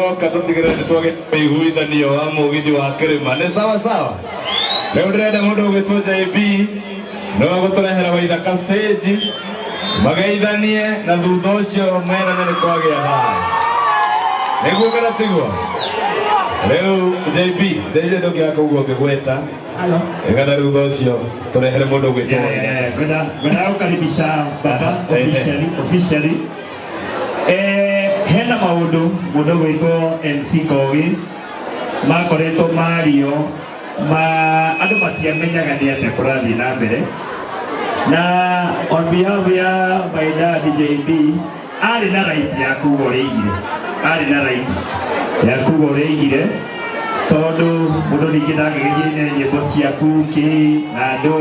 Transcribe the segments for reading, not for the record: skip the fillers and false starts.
Tũroka tũtigĩrĩre nĩ twagĩa ũiguithanio wa mũgithi wa kĩrĩma. Nĩ sawa sawa. Rĩu ndĩrenda mũndũ ũgwĩtwo JB nĩwe ũgũtũrehera Waithaka stage mageithanie na thutha ũcio merane nĩ kwagĩa thayũ. Nĩguo kana tiguo? Rĩu JB ndeithia ndũngĩaga kũigua ngĩgweta nĩgetha thutha ũcio tũrehere mũndũ ũgwĩtwo Waithaka. Ngwenda gũkaribisha baba officially officially. Hena maũndũ mũndũ gwĩtwo MC Kogi makoretwo mario ma andũ matiamenyaga nĩ atĩa kũrathiĩ na mbere, na on behalf ya my dad JB, arĩ na right ya kuga ũrĩa aigire, arĩ na right ya kuga ũrĩa aigire, tondũ mũndũ ningĩ ndangĩgĩthiĩ na nyĩmbo ciaku kĩ na andũ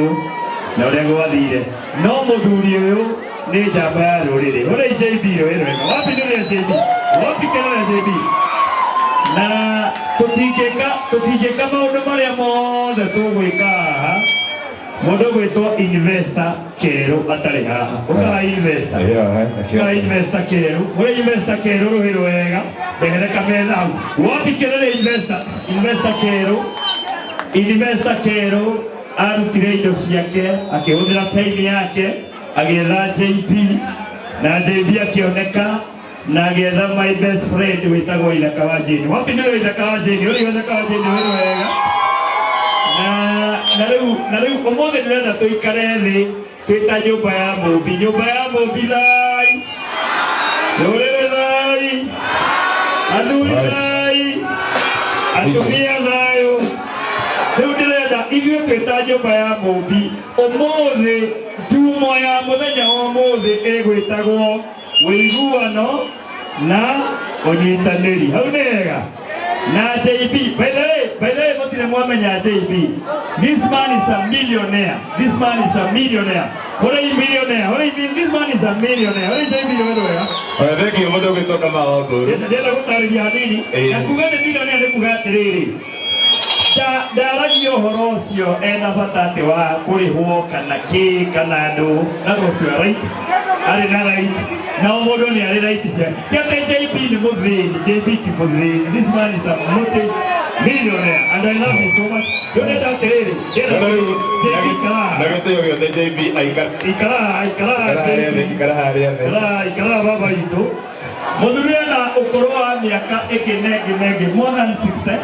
na ũrĩa gwathire. No mũthuri ũyũ nĩ njamba ya rũrĩrĩ. Ũrĩa JB rũĩ rwega, wapi nĩ ũrĩa JB, wapi kĩrĩa JB, na tũtingĩka maũndũ marĩa mothe tũgwĩka haha mũndũ gwĩtwo Investor Kerũ atarĩ haha. Ũkaga Investor, ũkaga Investor Kerũ, ũrĩa Investor Kerũ rũhĩ rwega, ndehere kametha hau. Wapi kĩrĩa Investor, Investor Kerũ, Investor Kerũ arutire indo ciake, akĩhũthĩra time yake agĩetha JB, na JB akĩoneka na agĩetha my best friend wĩtagwo Ithaka wa Jane. Wapi nĩ Ithaka wa Jane? Ũrĩa Ithaka wa Jane wĩ wega. Na rĩu ũmũthĩ ndĩrenda tũikare thĩ twĩ ta nyũmba ya mũmbi, nyũmba ya mũmbi thai, rũrĩrĩ thai, athuri thai, atumia thayũ. Rĩu ndĩrenda ithuĩ twĩ ta nyũmba ya mũmbi ũmũthĩ, ndumo ya mũthenya wa ũmũthĩ ĩgwĩtagwo ũiguano na ũnyitanĩri. Hau nĩ hega. Na JB, by the way, mũtirĩ mwamenya JB, this man is a millionaire. This man is a millionaire. Ũrĩa millionaire, ũrĩa, this man is a millionaire. Ũrĩa JB nĩ wega. Thank you mũndũ ũgwĩtwo Kamau wa Mburu. Ndĩrenda gũtarĩria hanini. Na kuga nĩ millionaire nĩ kuga atĩrĩrĩ, ndaragia ũhoro ũcio ena bata atĩ wa kũrĩhwo kana kĩ kana andũ na ũcio right, arĩ na right, na o mũndũ nĩ arĩ right ciake. Ti atĩ JB nĩ mũthĩni, JB ti mũthĩni. This man is a multi millionaire and I love him so much. Rĩu ndĩrenda atĩrĩrĩ, ndĩrenda JB ikara Na gĩtĩo gĩothe JB aikara ikara ikara ikara harĩa thĩ, JB ikara harĩa thĩ. Ikara ikara baba itũ. Mũthuri ena ũkũrũ wa mĩaka ĩngĩ na ĩngĩ na ĩngĩ, more than 60.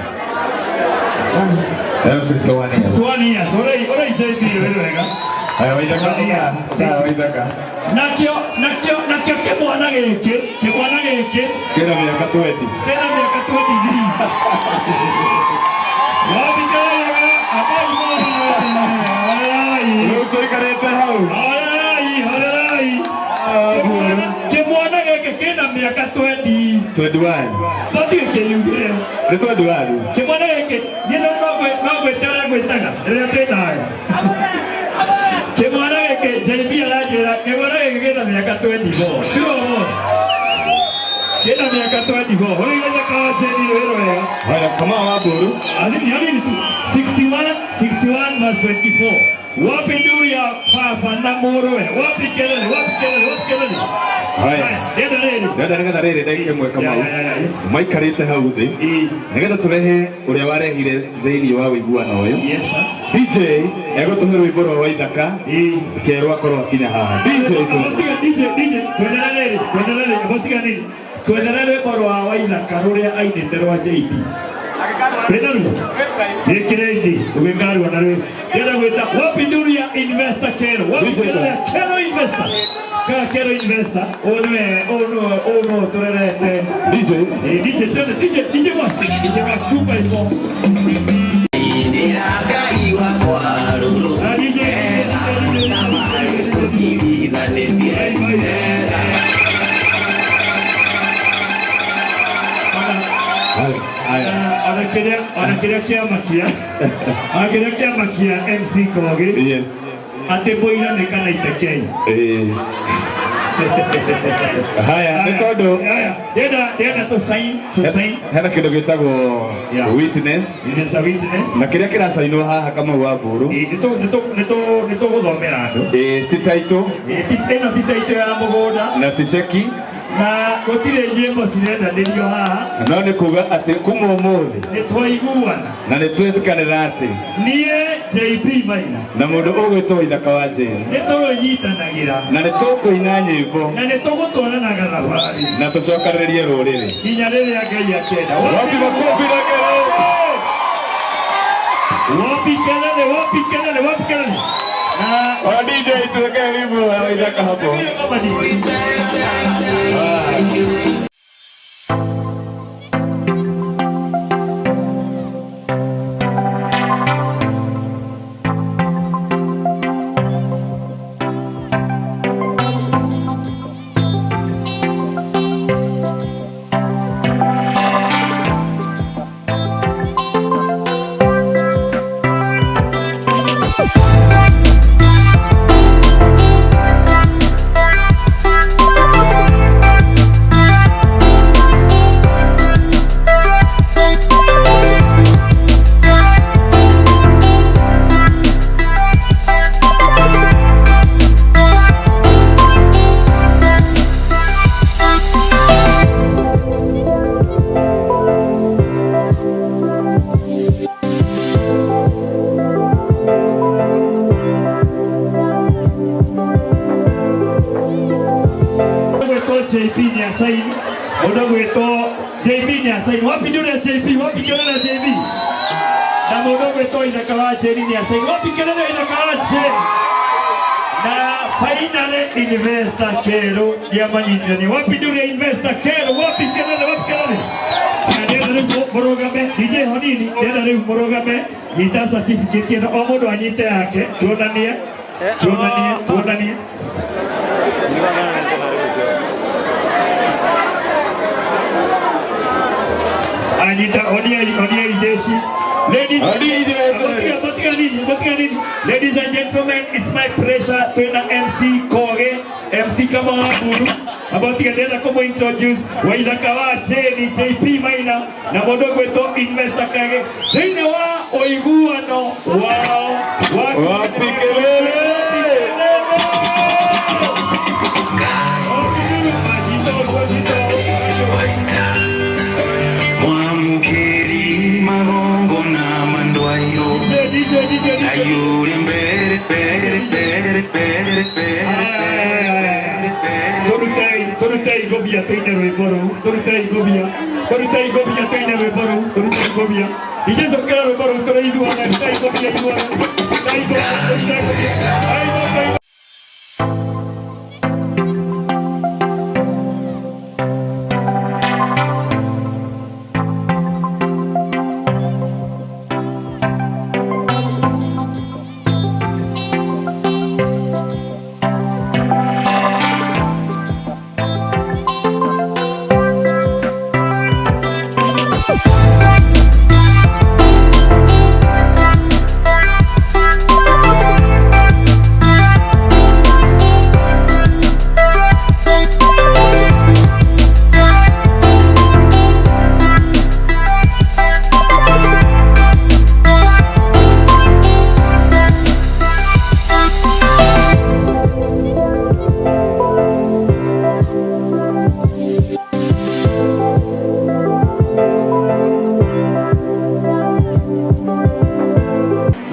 I'm 61 years. 61 years. Ũrĩa JB wĩ wega. Aya Waithaka, ũka Waithaka. Nakĩo kĩmwana gĩkĩ Kĩna mĩaka 20. Kĩna mĩaka 23. Wathikĩrĩria abai. Rĩu tũikarĩte hau. Horerai, horerai. Kĩmwana gĩkĩ kĩna mĩaka 20. 21. Tũthiĩ kĩyugĩre. Nĩ 21. Kĩmwana gĩkĩ niĩ no gwĩtara gwĩtaga rĩrĩa twĩ nawe. Kĩmwana gĩkĩ, JB aranjĩra kĩmwana gĩkĩ kĩna mĩaka 24. Tigo ũmũthĩ kĩna mĩaka 24. Ũrĩa Ithaka wa Jane rwĩ rwega. Haya, Kamau wa Mburu. Hanini hanini tu. 61 61 verse 24. Wapi nduru ya baba na mũrũwe? Wapi kelele? Wapi kelele? Wapi kelele? Haya. Ndĩrenda rĩrĩ. Ndĩrenda nĩgetha rĩrĩ ndagĩka ĩmwe, Kamau. Yeah. Maikarĩte hau thĩ nĩgetha tũrehe ũrĩa warehire thĩinĩ wa ũiguano ũyũ. Yes, sir. DJ egũtũhe rwĩmbo rwa Waithaka kerwo akorwo akinya haha. DJ tu. Tiga DJ, DJ, twendere rĩrĩ, twendere rĩrĩ, tiga nini. Twendere rwĩmbo rwa Waithaka rũrĩa ainĩte rwa JB. Wĩna ruo? Gĩkĩre thĩ, ũgĩkarua na rwĩ. Ndĩrenda gwĩta wapi nduru ya Investor Kero. Wapi DJ. Kero ya Kero Investor. Kana Kero Investor. Ũyũ nĩwe, ũyũ nĩwe, ũyũ nĩwe tũrerete. DJ. DJ, twende, DJ, DJ wa, DJ wa 2 by 4. Ngai wakwa rũrũ. Ah, DJ. Tũtigithanĩtie. Haya, haya. Ona kĩrĩa kĩamakia MC Kogi atĩ mũira nĩ kana itekei. Haya, nĩ tondũ Haya, ndĩrenda tũ sign. Hena kĩndũ gĩtagwo witness. It is a witness. Na kĩrĩa kĩracainwo haha, Kamau wa Mburu, Nĩ tũgũthomera andũ. Ti title. Ĩno ti title ya mũgũnda. Na ti ceki. Na gũtirĩ nyĩmbo cirendanĩrio haha. No nĩ kuga atĩ kuma ũmũthĩ nĩ twaiguana na nĩ twĩtĩkanĩra atĩ niĩ JP Maina na mũndũ ũgwĩtwo Ithaka wa Jane nĩ tũrĩnyitanagĩra na nĩ tũkũina nyĩmbo na nĩ tũgũtwaranaga thabarĩ na tũcokanĩrĩrie rũrĩrĩ nginya rĩrĩa Ngai akenda. Wapi makofi na kelele? Wapi kelele, wapi kelele, wapi kelele. Na O DJ tuweke wimbo wa Ithaka hapo. kama ni gwĩtwo JP Nyasaini, mũndũ gwĩtwo JP Nyasaini. Wapi ndure JP? Wapi kelele JP? Na mũndũ gwĩtwo Ithaka wa Jane Nyasaini. Wapi kelele Ithaka wa Jane? Na finally investor Kero nĩamanyitithania. Wapi ndure investor Kero? Wapi kelele? Wapi kelele? Na ndĩrenda rĩu mũrũgame DJ Honini, ndĩrenda rĩu mũrũgame, nyita certificate ĩno, o mũndũ anyite yake, tuonanie, tuonanie, tuonanie. Anita, oniai, oniai jeshi. Ladies, ladies and gentlemen, it's my pleasure twina MC Koge, MC kama Waburu, ambao tigandenda kũmũ introduce Waithaka wa Jane JP Maina na mũndũ ũgwĩtwo Investor Kage thĩinĩ wa ũiguano wao wa Wapi kelele? Mwamukeri magongona mandwayo DJ, DJ, DJ. ayuri mbere mbere mbere mbere mbere mbere mbere Turutei, turutei ngobia tuine rwimbo rũu, turutei ngobia, turutei ngobia tuine rwimbo rũu, turutei ngobia. Ijecokera rwimbo rũu tũrĩ ithuothe, rutei ngobia ithuothe. Rutei ngobia, rutei ngobia. Ai, rutei.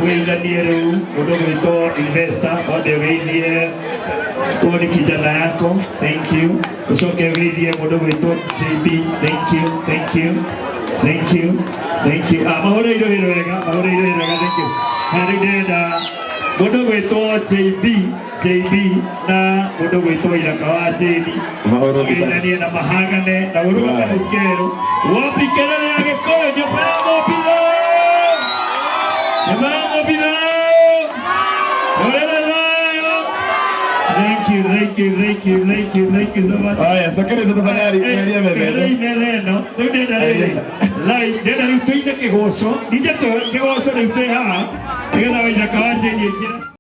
Ũgeithanie rĩu mũndũ ũgwĩtwo investor wambe ũgeithie huo ni kijana yako, thank you. Ucoke ũgeithie mũndũ ũgwĩtwo JB, thank you, thank you, thank you, thank you. Ah, mahũre irohĩ wega, mahũre irohĩ wega, thank you. Na rĩu ndĩrenda mũndũ ũgwĩtwo JB, JB na mũndũ ũgwĩtwo Ithaka wa Jane Mahũrwo mbica. mageithanie na mahagane na ũrũgame hau kerũ. Wapi kelele ya Gĩkũyũ, nyũmba ya Mũmbitho! Nyũmba ya Mũmbitho! Rũrĩrĩ thayũ! Thank you, thank you, thank you, thank you, thank you so much. Haya, security tafadhali, eheria metha ĩno. Rĩu metha ĩno, rĩu ndĩrenda rĩrĩ, live, ndĩrenda rĩu tũine kĩgoco, ningĩ kĩgoco rĩu twĩ haha, nĩgetha Waithaka wa Jane aingĩre.